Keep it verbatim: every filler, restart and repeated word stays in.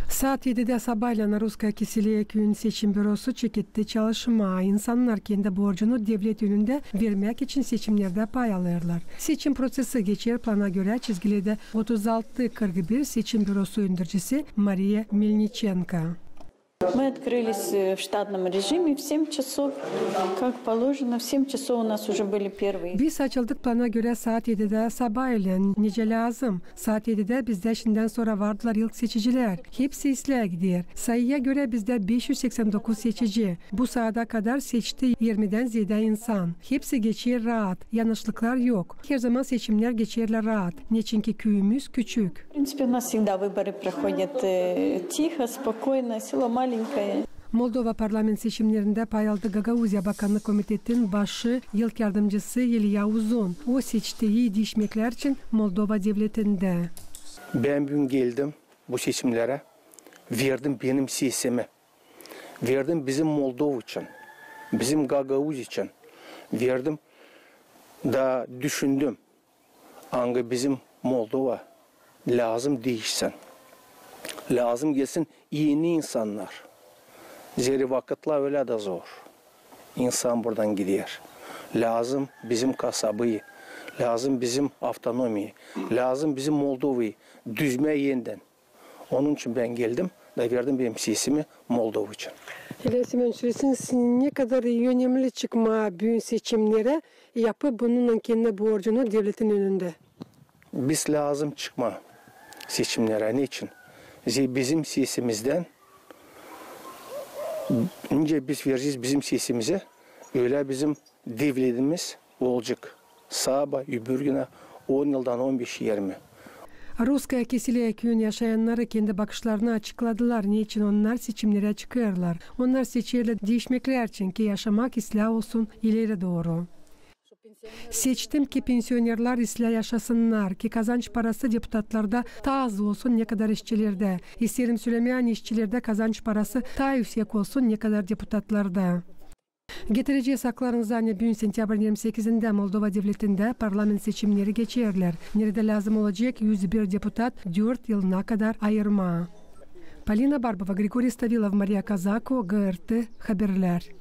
Saat edidä sabaylän Russkoye Kiseleye küüyün seçim bürosu çeketti çalışmaa. İnsannar kendi borcunu devlet önündä vermäk için seçimnerdä pay alêrlar. Seçim prosesi geçer plana görä çizgilerdä. Otuz altı kırk bir seçim bürosu öndercisi Mariya Melniçenko. Мы открылись, э, в штатном режиме в семь часов, как положено, в семь часов у нас уже были первые. Biz açıldık plana görä saat edidä sabaylän, nicä lääzım. Saat edidä bizdä şindän sora vardılar ilk seçicilär. Hepsi islää gider. Sayıya görä bizdä beş üz seksän dokuz seçici. Bu saada kadar seçti irmidän zeedä insan. Hepsi geçer raat, yanışlıklar yok. Herzaman seçimnär geçerlär raat, neçinki küüyümüz küçük. В принципе, у нас всегда выборы проходят, э, тихо, спокойно, село маленькое. Moldova parlament seçimnerindä pay aldı Gagauziya Bakannık Komitetin başı, ilk yardımcısı İlya Uzun. O seçti ii diişmeklär için Moldova devletindä. Bän büün geldim bu seçimnerä, verdim benim sesimi. Verdim bizim Moldova için, bizim Gagauz için verdim. Da düşündüm, angı bizim Moldova lääzım diişsin. Lääzım gelsin eni insannar. Zerä vakıtlar ölä dä zor. İnsan buradan gider. Lääzım bizim kasabı, lääzım bizim avtonomiya, lääzım bizim Moldova düzmää endän. Onun için bän geldim da verdim benim sesimi Moldova için. İlya Semönoviç, sölesin, ne kadar önemli çıkmaa büün seçimnerä, yapıp bununnan kendi borcunu devletin önündä. Biz lääzım çıkmaa seçimnerä. Neçin? Zerä bizim sesimizdän, nicä biz verecez bizim sesimizi, ölä bizim devletimiz olacek sabaa, öbür günä, on yıldan, on beş, irmi. Russkoye Kiseleye küüyün yaşayannarı kendi bakışlarını açıkladılar, neçin onnar seçimnerä çıkêrlar. Onnar seçerlär diişmeklär için, ki yaşamak islää olsun ileri dooru. Seçtim, ki pensionerlär islää yaşasınnar, ki kazanç parası deputatlarda taa az olsun, ne kadar işçilerdä. İsteerim sölemää, ani işçilerdä kazanç parası taa üüsek olsun, ne kadar deputatlarda. Getirecez haklarınızı, ani büün, sentyabrın irmi sekizindä, Moldova devletindä parlament seçimneri geçerlär, neredä lääzım olacek üz bir deputat dört yılına kadar ayırmaa. Polina Barbova, Grigoriy Stavilov, Mariya Kazako, GRT Haberlär.